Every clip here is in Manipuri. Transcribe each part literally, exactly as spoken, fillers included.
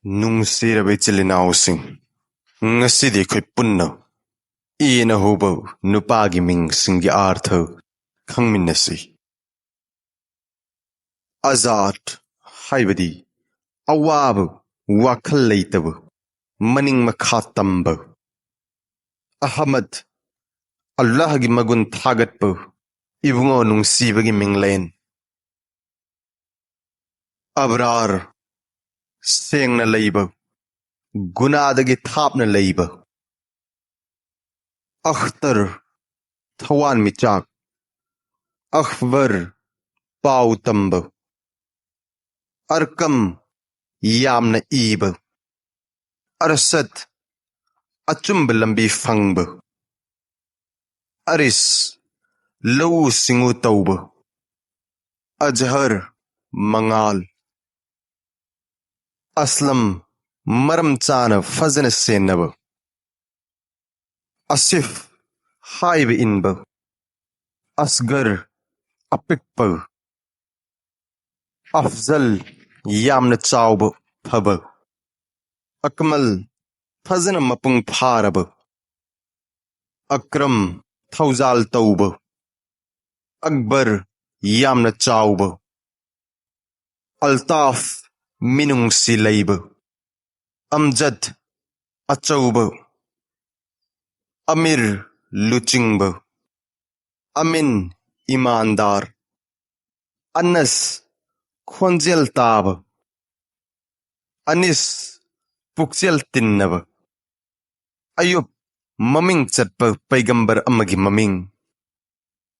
ꯅꯨꯡꯁꯤꯔꯕ ꯏꯆꯤꯜ ꯏꯅꯥꯎꯁꯤꯡ, ꯉꯁꯤꯗꯤ ꯑꯩꯈꯣꯏ ꯄꯨꯟꯅ ꯏꯅ ꯍꯧꯕ ꯅꯨꯄꯥꯒꯤ ꯃꯤꯡꯁꯤꯡꯒꯤ ꯑꯥꯔꯊ ꯈꯪꯃꯤꯟꯅꯁꯤ꯫ ꯑꯖꯥꯗ ꯍꯥꯏꯕꯗꯤ ꯑꯋꯥꯕ, ꯋꯥꯈꯜ ꯂꯩꯇꯕ, ꯃꯅꯤꯡ ꯃꯈꯥ ꯇꯝꯕ꯫ ꯑꯍꯃꯗ, ꯑꯜꯂꯥꯍꯒꯤ ꯃꯒꯨꯟ ꯊꯥꯒꯠꯄ, ꯏꯕꯨꯡꯉꯣ ꯅꯨꯡꯁꯤꯕꯒꯤ ꯃꯤꯡꯂꯦꯟ꯫ ꯑꯕ꯭ꯔꯥꯔ, ꯁꯦꯡꯅ ꯂꯩꯕ, ꯒꯨꯅꯥꯗꯒꯤ ꯊꯥꯞꯅ ꯂꯩꯕ꯫ ꯑꯈꯇꯔ, ꯊꯋꯥꯟꯃꯤꯆꯥꯛ꯫ ꯑꯈꯕꯔ, ꯄꯥꯎ ꯇꯝꯕ꯫ ꯑꯔꯀꯝ, ꯌꯥꯝꯅ ꯏꯕ꯫ ꯑꯔꯁꯠ, ꯑꯆꯨꯝꯕ ꯂꯝꯕꯤ ꯐꯪꯕ꯫ ꯑꯔꯤꯁ, ꯂꯧꯎ ꯁꯤꯡꯎ ꯇꯧꯕ꯫ ꯑꯖꯍꯔ, ꯃꯉꯥꯜ꯫ ꯑꯁꯂꯝ, ꯃꯔꯝ ꯆꯥꯅ ꯐꯖꯅ ꯁꯦꯟꯅꯕ꯫ ꯑꯁꯤꯐ, ꯍꯥꯏꯕ ꯏꯟꯕ꯫ ꯑꯁꯒꯔ, ꯑꯄꯤꯛꯄ꯫ ꯑꯐꯖꯜ, ꯌꯥꯝꯅ ꯆꯥꯎꯕ, ꯐꯕ꯫ ꯑꯀꯃꯜ, ꯐꯖꯅ ꯃꯄꯨꯡ ꯐꯥꯔꯕ꯫ ꯑꯀ꯭ꯔꯝ, ꯊꯧꯖꯥꯜ ꯇꯧꯕ꯫ ꯑꯛꯕꯔ, ꯌꯥꯝꯅ ꯆꯥꯎꯕ꯫ ꯑꯜꯇꯥꯐ, ꯃꯤꯅꯨꯡꯁꯤ ꯂꯩꯕ꯫ ꯑꯝꯖꯗ, ꯑꯆꯧꯕ꯫ ꯑꯃꯤꯔ, ꯂꯨꯆꯤꯡꯕ꯫ ꯑꯃꯤꯟ, ꯏꯃꯥꯟꯗꯥꯔ꯫ ꯑꯅꯁ, ꯈꯣꯟꯖꯦꯜ ꯇꯥꯕ꯫ ꯑꯅꯤꯁ, ꯄꯨꯛꯆꯦꯜ ꯇꯤꯟꯅꯕ꯫ ꯑꯌꯨꯕ, ꯃꯃꯤꯡ ꯆꯠꯄ ꯄꯩꯒꯝꯕꯔ ꯑꯃꯒꯤ ꯃꯃꯤꯡ꯫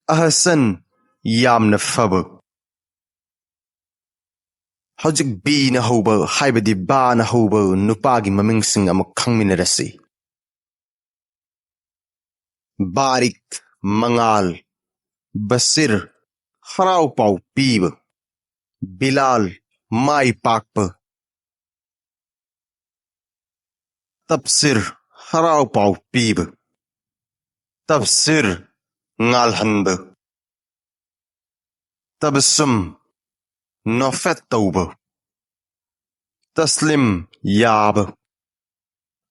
ꯑꯍꯁꯟ, ꯌꯥꯝꯅ ꯐꯕ꯫ ꯍꯧꯖꯤꯛ ꯕꯤꯅ ꯍꯧꯕ, ꯍꯥꯏꯕꯗꯤ ꯕꯥꯅ ꯍꯧꯕ ꯅꯨꯄꯥꯒꯤ ꯃꯃꯤꯡꯁꯤꯡ ꯑꯃꯨꯛ ꯈꯪꯃꯤꯟꯅꯔꯁꯤ꯫ ꯕꯥꯔꯤꯛ, ꯃꯉꯥꯜ꯫ ꯕꯁꯤꯔ, ꯍꯔꯥꯎ ꯄꯥꯎ ꯄꯤꯕ꯫ ꯕꯤꯂꯥꯜ, ꯃꯥꯏ ꯄꯥꯛꯄ꯫ ꯇꯞꯁꯤꯔ, ꯍꯔꯥꯎ ꯄꯥꯎ ꯄꯤꯕ꯫ ꯇꯞꯁꯤꯔ, ꯉꯥꯜꯍꯟꯕ꯫ ꯇꯕꯁꯨꯝ, ꯅꯣꯐꯦꯠ ꯇꯧꯕ꯫ ꯇꯁꯂꯤꯝ ꯌꯥꯕ꯫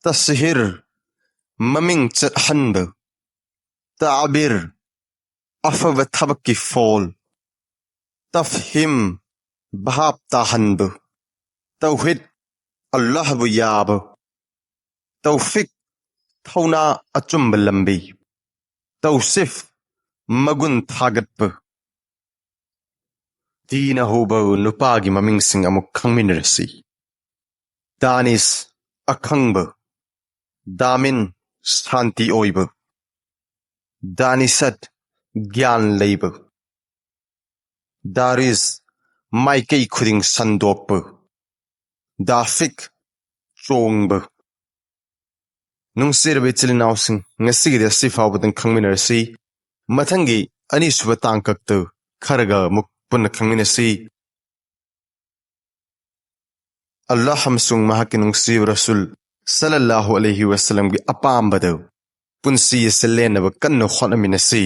ꯇꯁꯍꯤꯔ ꯃꯃꯤꯡ ꯆꯠꯍꯟꯕ꯫ ꯇꯥꯕꯤꯔ ꯑꯐꯕ ꯊꯕꯛꯀꯤ ꯐꯣꯜ꯫ ꯇꯐꯍꯤꯝ ꯚꯥꯞ ꯇꯥꯍꯟꯕ꯫ ꯇꯧꯍꯤꯗ ꯑꯜꯂꯥꯍꯕꯨ ꯌꯥꯕ꯫ ꯇꯧꯐꯤꯛ ꯊꯧꯅꯥ ꯑꯆꯨꯝꯕ ꯂꯝꯕꯤ꯫ ꯇꯧꯁꯤꯐ ꯃꯒꯨꯟ ꯊꯥꯒꯠꯄ꯫ ꯇꯤꯅ ꯍꯧꯕ ꯅꯨꯄꯥꯒꯤ ꯃꯃꯤꯡꯁꯤꯡ ꯑꯃꯨꯛ ꯈꯪꯃꯤꯟꯅꯔꯁꯤ꯫ ꯗꯥꯅꯤꯁ ꯑꯈꯪꯕ꯫ ꯗꯥꯃꯤꯟ ꯁꯥꯟꯇꯤ ꯑꯣꯏꯕ꯫ ꯗꯥꯅꯤꯁꯠ ꯒ꯭ꯌꯥꯟ ꯂꯩꯕ꯫ ꯗꯥꯔꯤꯁ ꯃꯥꯏꯀꯩ ꯈꯨꯗꯤꯡ ꯁꯟꯗꯣꯛꯄ꯫ ꯗꯥꯐꯤꯛ ꯆꯣꯡꯕ꯫ ꯅꯨꯡꯁꯤꯔꯕ ꯏꯆꯤꯜ ꯏꯅꯥꯎꯁꯤꯡ, ꯉꯁꯤꯒꯤꯗꯤ ꯑꯁꯤ ꯐꯥꯎꯕꯗꯪ ꯈꯪꯃꯤꯟꯅꯔꯁꯤ꯫ ꯃꯊꯪꯒꯤ ꯑꯅꯤꯁꯨꯕ ꯇꯥꯡꯀꯛꯇꯨ ꯈꯔꯒ ꯑꯃꯨꯛ ꯄꯨꯟꯅ ꯈꯪꯃꯤꯟꯅꯁꯤ꯫ ꯑꯜꯂꯥꯍ ꯑꯃꯁꯨꯡ ꯃꯍꯥꯛꯀꯤ ꯅꯨꯡꯁꯤꯕ ꯔꯁꯨꯜ ꯁꯜꯂꯜꯂꯥꯍꯨ ꯑꯂꯩꯍꯤ ꯋꯥꯁꯜꯂꯝꯒꯤ ꯑꯄꯥꯝꯕꯗ ꯄꯨꯟꯁꯤ ꯑꯁꯤ ꯂꯦꯟꯅꯕ ꯀꯟꯅ ꯍꯣꯠꯅꯃꯤꯟꯅꯁꯤ꯫